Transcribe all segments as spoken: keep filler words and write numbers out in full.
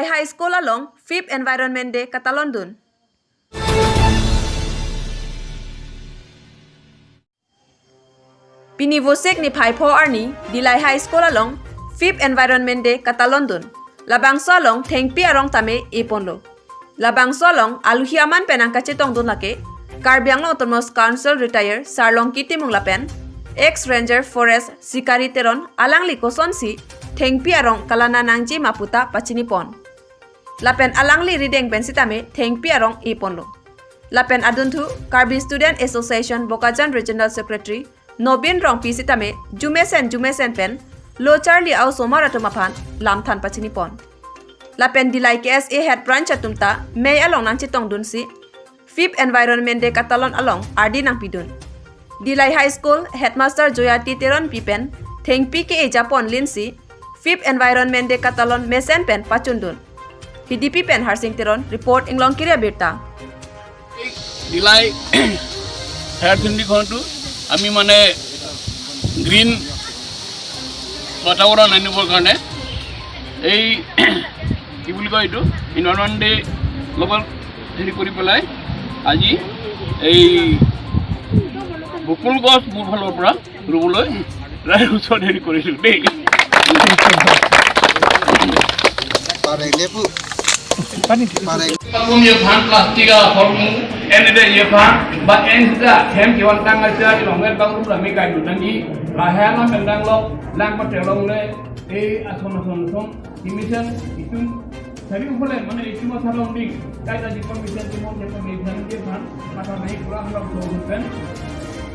High School along Fifth Environment Day katalondun. Pini Vosik niphai pho arni Dillai High School along Fifth Environment Day katalondun. Labangso along thengpi arong tame eponlo. Labangso along aluhi aman pen nangkachetongdun lake Karbi Anglong Autonomous Council retire Sarlongki Timung lapen ex Ranger Forest Sikari Teron, alangli kosonsi thengpi arong kalana nangji ma puta pachinipon. Lapen alangli rideng pen sitame thengpi arong eponlo. Lapen adunthu Karbi Student Association Bokajan Regional Secretary Nobin Rongpi sitame jumesen jumesen pen lo charli a-osomar atum aphan lamthan pachinipon. Lapen Dillai K S A Head Branch atum ta mei along nangchetongdunsi Fifth Environment Day katalon along ardi nangpidun. Dillai High School Headmaster Joyati Teronpi pen thengpi ke-e japon linsi Fifth Environment Day katalon mesen pen pachundun. Hidipi pen Harsing Teron report, Inglongkiri Abirta. Dillai Higher Secondary খনতো আমি মানে গ্ৰীণ বাতাবৰণ আনিবৰ কাৰণে এই কি বুলি কয় এইটো এনভাইৰনমেণ্ট ডে লগত হেৰি কৰি পেলাই আজি এই বকুল গছ মোৰ ফালৰ পৰা ৰুবলৈ ৰাইজৰ ওচৰত হেৰি কৰিছোঁ দেই। Pareng ne pu. Pareng. Pagum ye phan plastic a holmu en de ye phan ba en da hem ki wan tang a cha di long et bang ru la me kai du nang di la ha la men dang lo lang pa te long le e a son a son son ki mission itum sari u le mane itum a thalong ding kai da di kon mission ti mon je kon mission je phan mata nai pura hal so pen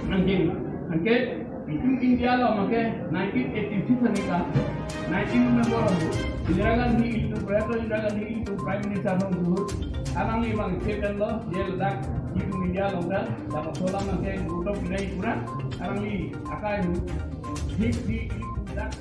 nang jing anke Itum India lo make nineteen eighty six ani ka nineteen member ahu Indira Gandhi itum President Indira Gandhi itum Prime Minister hong suhu alangli bang state lo je ladak itum India lo ka dapat solam make gutok pinai pura alangli akai hu hik di itum dak